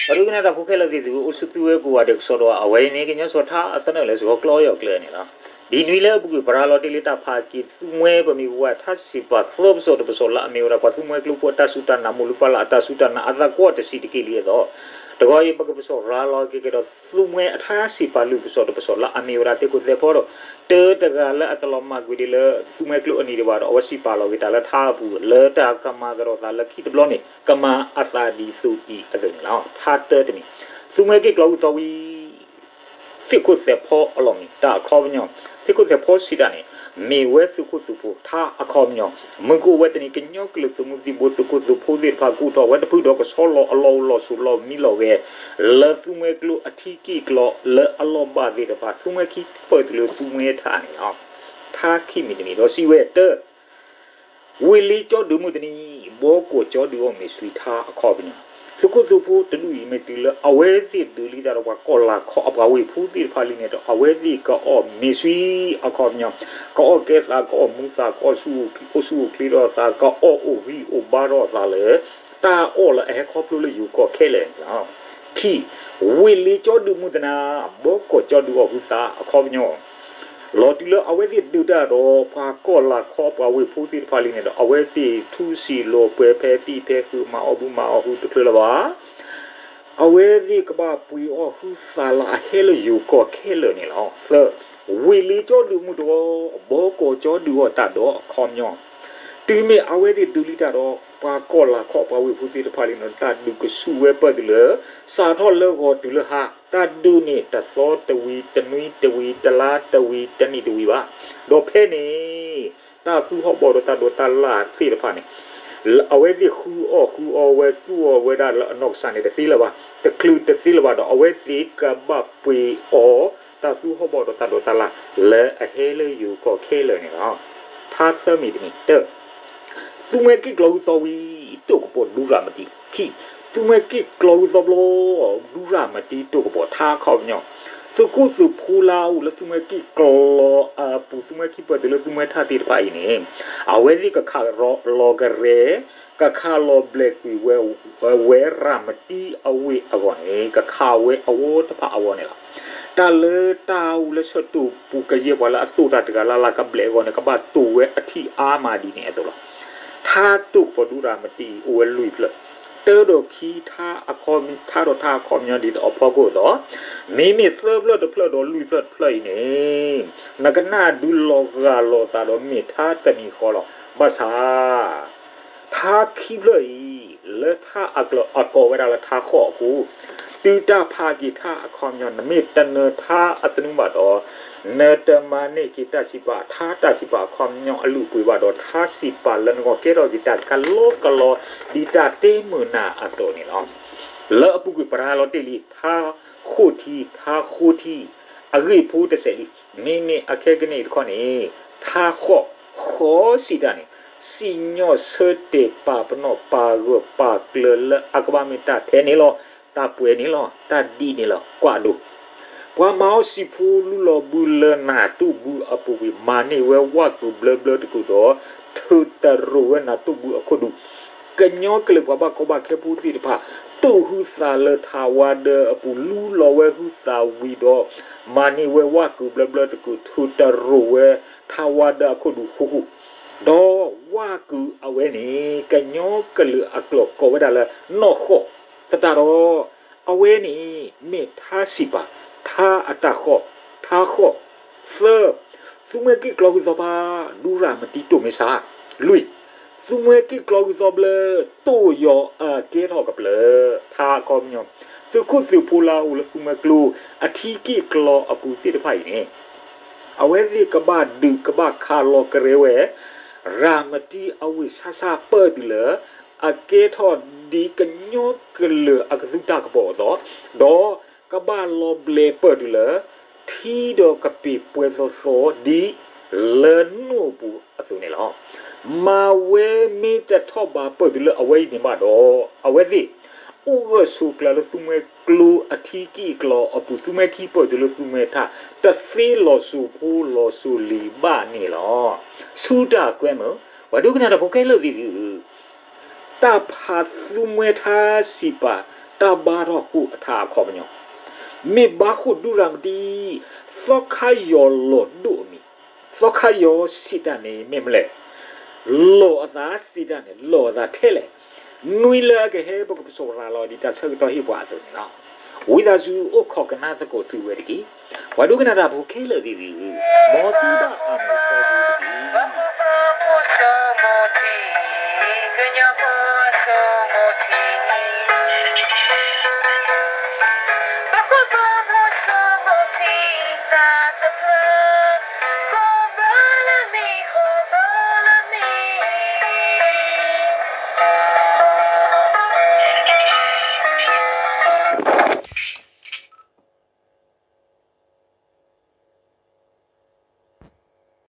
ပှၤဒိကနၣ်တၢ်ဖိခဲလၢာ်သ့ၣ်သုဧၢ, အိၣ်ဆူၣ်သုဝဲကိးဂၤဒဲးကစီဒီ, အဝဲအံၤန့ၣ် ကညီစီၤထါအသနၢၣ်လၢစှီၤကျီယီၤကျဲန့ၣ်လီၤ. ဒ်နွံလၢအပူၤကွံာ် ပရၤလီၤတ့ၢ်လံတၢ်ဖးက့ၤ သူမှဲပမံၤပဝဲထါစံးပာ်သီပစီၣ်တပစီၣ်လၢအမ့ၢ်ဝဲဒၣ် ပှၤသူမှဲကျိဖိအတၢ်စူၢ်တၢ်နာ် မိၢ်လုၢ်ပၢ်လၢ်အတၢ်စူၢ်တၢ်နာ် အသးကွံာ်တဆံးတက့ၢ်လံအသိး, တဂီၤအံၤ ပကပစီၣ်ရၤလီၤက့ၤကဒီး သူမှဲအထါစံးပာ်လွံၢ်ပစီၣ်တပစီၣ်လၢအမ့ၢ်ဝဲဒၣ် သ့ၣ်ခိၣ်သဲးဖီဒီး တၢတဂၤလၢအတလီၤမၢ်ကွံာ်ဒံးလၢ သူမှဲကျိအနံၤဒံးဘၣ်ဒီး အဝဲစံးပာ်လီၤက့ၤတၢ်လၢထါအပူၤ လၢတၢ်ကမၤကဒီးသးလၢခံတဘျီန့ၣ် ကမၤအသးဒ်သိးအံၤအသိးန့ၣ်လီၤ. ထါတၢတမံၤ, သူမှဲက့ၣ်ကျီၤဟူသီဝံၤ သ့ၣ်ခိၣ်သဲးဖီအလီၢ်မံၤ တၢ်အခီပညီ, သ့ၣ်ခိၣ်သဲးဖီစံးတၢ်န့ၣ် မ့ၢ်ဝဲသုးခိၣ်သုးဖိထါအခီပညီ, မုၢ်ကအိၣ်ဝဲတနံၤ ကညီကလုာ်သုးမုၢ်သံၣ်ဘိ သုးခိၣ်သုးဖိသ့ၣ်တဖၣ် ကူၣ်ထီၣ်ဝဲတဖုဒီး ကဆီလီၤအလီၢ်အိၣ်လီၢ်ဆိးလီၢ်မံလီၢ်ဂဲၤ လၢသူမှဲကျိအထံက့ၣ်ကျီၤလၢအလီၢ်ဘၣ်သ့ၣ်တဖၣ် သူမှဲခံပၢၢ်တုၤလၢသူမှဲထါန့ၣ်လီၤ. ထါခံမံၤတမံၤဒီးစံးဝဲတၢ ဝ့ၢ်လ့ကၠီဒုးမုၢ်တနံၤ ဘီကီၢ်ကၠီဒုးအီၣ်မ့ၢ်စွံထါအခီပညီ, သုးခိၣ်သုးဖိတဒူၣ်အံၤ မ့ၢ်တုၤလၢအဝဲသ့ၣ်ဒုးလံတၢ်ဒီးပှၤကီၢ်လၤခီအပှၤဝ့ၢ်ဖိသ့ၣ်တဖၣ်လံန့ၣ်ဒီး အဝဲသ့ၣ်ကအီၣ်မ့ၢ်စွံအခီပညီ, ကအီၣ်ကဲသး ကအီၣ်မူသး ကအီၣ်ဆူၣ်အိၣ်ချ့ထီၣ်သး ကအီၣ်အိၣ်ဂံၢ်အိၣ်ဘါထီၣ်သးလၢ တၢ်အီၣ်လၢအဟဲခီဖျိလၢယိၤကီၢ်ခဲလၢာ်န့ၣ်လီၤ. ခံ, ဝ့ၢ်လ့ကၠီဒုးမုၢ်တနၤ ဘီကီၢ်ကၠီဒုးအီၣ်ဟုသးအခီပညီ လီၤတုၤလၢအဝဲသ့ၣ်ဒုးတၢ်ဒီး ပှၤကီၢ်လၤခီပှၤဝ့ၢ်ဖိသ့ၣ်တဖၣ်လံန့ၣ်ဒီး အဝဲသ့ၣ်ထူစံာ်လီၤပှဲၤဖဲသံၣ်ဖဲဃု မၤအီၣ်ဘုမၤအီၣ်ဟုတချုးလၢၤဘၣ်. အဝဲသ့ၣ်ကဘၣ်ပှ့ၤအီၣ်ဟုသးလၢအဟဲလၢယိၤကီၢ်ခဲလၢာ်န့ၣ်လီၤ. သၢ, ဝ့ၢ်လ့ကၠီဒုးမုၢ်တဝီ ဘီကီၢ်ကၠီဒုးအီၣ်တၢ်ဒီးအခီပညီ တုၤမ့ၢ်အဝဲသ့ၣ်ဒုးလံတၢ်ဒီး ပှၤကီၢ်လၤခီပှၤဝ့ၢ်ဖိသ့ၣ်တဖၣ်လံန့ၣ်ဒီး တၢ်ဒုးကဆူၣ်ဝဲပၢၢ်တုၤလၢ စးထီၣ်လၢဂီၤတုၤလၢဟါ, တၢ်ဒုးန့ၣ် တသီတဝံၤ တနွံတဝံၤ တလါတဝံၤ တနံၣ်တဝံၤဘၣ်. ဒီးဖဲန့ၣ် တၢ်သူဟီၣ်ဘီၣ်ဒီးတၢ်ဒိးတၢ်လၢ်သ့ၣ်တဖၣ်န့ၣ် အဝဲသ့ၣ်ဃုအီၣ်ဃုအီဝဲ သူၣ်အီၣ်ဝဲဒၣ်လၢအနီၢ်ကစၢ်န့ၣ် တသ့လၢၤဘၣ်, တချုးတသ့လၢၤဘၣ်ဒီး အဝဲသ့ၣ်ကဘၣ်ပှ့ၤအီၣ် တၢ်သူဟီၣ်ဘီၣ်ဒီးတၢ်ဒိးတၢ်လၢ် လၢအဟဲလၢယိၤကီၢ်ခဲလၢာ်န့ၣ်လီၤ. ထါသၢမံၤတမံၤ တၢ သူမှဲက့ၣ်ကျီၤဟုသီဝံၤ တိၢ်ကပီၤဒူရၤမတံ, ခံ, သူမှဲက့ၣ်ကျီၤဟုသီဘျီ ဒူရၤမတံတိၢ်ကပီၤ ထါခီပညီ, သုးခိၣ်သုးဖိလၢအအိၣ်လၢသူမှဲက့ၣ်ကျီၤအပူၤ သူမှဲခံပၢၢ်တုၤလၢသူမှဲထါသ့ၣ်တဖၣ်အံၤန့ၣ် အဝဲသ့ၣ်ကခးလီၤကရဲ ကခးလီၤဘျဲးကွံာ်ဝဲ ဝဲရၤမတံအဝ့ၢ်အဂီၢ်န့ၣ် ကခးဝဲအဝီတဖၣ်အဂီၢ်န့ၣ်လီၤ. တၢ်လၢတၢ်အိၣ်လၢဆၢတိာ်ပူၤကယဲၢ်ပှၤလၢအတိာ်တၢ်တဂၤလၢ်လၢ်ကဘျဲးအဂီၢ်န့ၣ် ကဘၣ်တိာ်ဝဲအထံၣ်အါမးဒ်န့ၣ်အသိးလီၤ. ထါတိၢ်ကပီၤဒူရၤမတံအံၤ အိၣ်ဝဲလွံၢ်ဖျၢၣ်, တၢဒီးခံ ထါဒီးထါအခီပညီဒ်သိးအဖီခိၣ်အသိး, မ့မ့ၢ်သၢဖျၢၣ်တဖျၢၣ်ဒီးလွံၢ်ဖျၢၣ်တဖျၢၣ်အံၤန့ၣ် နကနၣ်ဒုးလီၤဂာ်လိာ်သးဒီးမ့ၢ်ထါတမံၤဃီလီၤ. ဘၣ်ဆၣ် ထါခံဖျၢၣ်အံၤ လၢထါအကျိၤအကိးဝဲဒၣ်လၢထါဃိးအဃိ, တုၤတၢ်ဖးက့ၤထါအခီပညီ နမ့ၢ်တနၢၤထါအသနူဘၣ်ဒီး နတမၤန့ၢ်က့ၤတၢ်စံးပာ် ထါတၢ်စံးပာ်အခီပညီအလုၢ်အပှ့ၤဘၣ်ဒီး ထါစံးပာ်လၢနဂီၢ်ကဲထီၣ်က့ၤတၢ်ကလီကလီ ဒ်တၢ်တ့မုာ်နၤအသိးန့ၣ်လီၤ. လၢအပူၤကွံာ်ပရၤလီၤတ့ၢ်လံ ထါဃိးထံ ထါဃိးထံ အဂ့ၢ်ဖိတစဲးလံ. မ့မ့ၢ်အခဲကနံၣ်အံၤတခီန့ၣ် ထါဃိး ဃိးစံးတၢ်န့ၣ် စံၣ်ညီၣ်ဆၢတဲာ်ပာ်ပနီၣ်ပာ်ဂၢၢ်ပာ်ကျၢၤလၢအကဘၣ်မ့ၢ်တၢ်ထဲန့ၣ်လီၤ, တၢ်ပှဲၤန့ၣ်လီၤ, တၢ်ဒ်န့ၣ်လီၤ, ကွၢ်ဒိၣ် ပှၤမၤအီၣ်စံာ်ဖိလူလီၤဘုလၢနၢ်တူၢ်ဘုအပူၤကွံာ် မၤန့ၢ်ဝဲဝၣ်ကုာ်ဘျၢဘျၢတကုာ်ဒီး ထုးတရိးဝဲနၢ်တူၢ်ဘုအခိၣ်ဒူၣ်, ကညီကလုာ်ပှၤဘၣ်ကီဘၣ်ခဲဖိသ့ၣ်တဖၣ် တူၢ်ဟုသးလၢထးဝါဒၢအပူၤ လူလီၤဝဲဟုသးဝံၤဒီး မၤန့ၢ်ဝဲဝၣ်ကုာ်ဘျၢဘျၢတကုာ် ထုးတရိးဝဲထးဝါဒၢအခိၣ်ဒူၣ်ဃူဃူ, ဒီးဝၣ်ကုာ်အဝဲန့ၣ် ကညီကလုာ်အကျိာ်ကိးဝဲဒၣ်လၢ နီၢ်ဃိး, သတးဒီး အဝဲန့ၣ် မ့ၢ်ထါစံးပာ် ထါအတၢ်ဃိး, ထါဃိး, သၢ, သူမှဲက့ၣ်ကျီၤဟုသီပၤ ဒူရၤမတံတိၢ်မ့ၢ်ဆါ, လွံၢ်, သူမှဲက့ၣ်ကျီၤဟုသီဘျၢ တိၢ်ယီၤအကဲထီၣ်ကပျၢၤ, ထါအခီပညီ, သုးခိၣ်သုးဖိလၢအအိၣ်လၢသူမှဲကျိ အထံက့ၣ်ကျီၤအပူၤသ့ၣ်တဖၣ်အံၤန့ၣ် အဝဲသ့ၣ်ကဘၣ်ဒုးကဘၣ်ခးလီၤကရဲဝဲ ရၤမတံအဝ့ၢ်ဆါဆါပၢၢ်တုၤလၢ အကဲထီၣ်ဒ်ကညီကလုာ်အကသူတၢ်ကပီၤအသိး, ဒီးကဘၣ်လီၤဘျဲးပၢၢ်တုၤလၢ ထံဒီးကပ့ၤပှဲၤသီသီဒ် လၢနိၣ်ပူၤအသိးန့ၣ်လီၤ. မၤဝဲမ့ၢ်တထီၣ်ဘးပၢၢ်တုၤလၢအဝဲအံၤန့ၣ်ဘၣ်ဒီး အဝဲသ့ၣ် အိၣ်ဂၢၢ်ဆိးကျၢၤလၢသူမှဲကျိအထံက့ၣ်ကျီၤအပူၤ သူမှဲခံပၢၢ်တုၤလၢသူမှဲထး တသ့လီၤစိၤဖိလီၤစိၤလံၤဘၣ်န့ၣ်လီၤ. ဆူတၢ်ကွဲမုာ် ပှၤဒိကနၣ်တၢ်ဖိခဲလၢာ်သ့ၣ်သုဧၢ, တၢ်ဖးသူမှဲထါစံးပာ် တၢ်ဘါထီၣ်ဃုာ်အထးအခီပညီ, မ့ၢ်ဘါဃုာ်ဒူရၤမတံ, သီခါယီၤလီၤဒိၣ်အမံၤ, သီခါယီၤစံးတၢ်န့ၣ်မ့ၢ်မနုၤလဲၣ်, လီၤအသးစံးတၢ်န့ၣ် လီၤအသးထဲလဲၣ်, နွံလၢအကဟဲ ပကပစီၤပရၤလီၤဒ်တၢ်ဆၢကတီၢ်ဟ့ၣ်ပှၤအသိးန့ၣ်လီၤ. ဝံသးစူၤအိၣ်ခိးကနၣ်သကိးသုဝဲတက့ၢ်. ပှၤဒိကနၣ်တၢ်ဖိခဲလၢာ်သ့ၣ်သုဧၢ, မ်သုဘၣ်အမုာ်ထီဘိတက့ၢ်. ဖိစိမိၤထံ, ကညီဖိစိမိၤထံ, ပခိၣ်ပ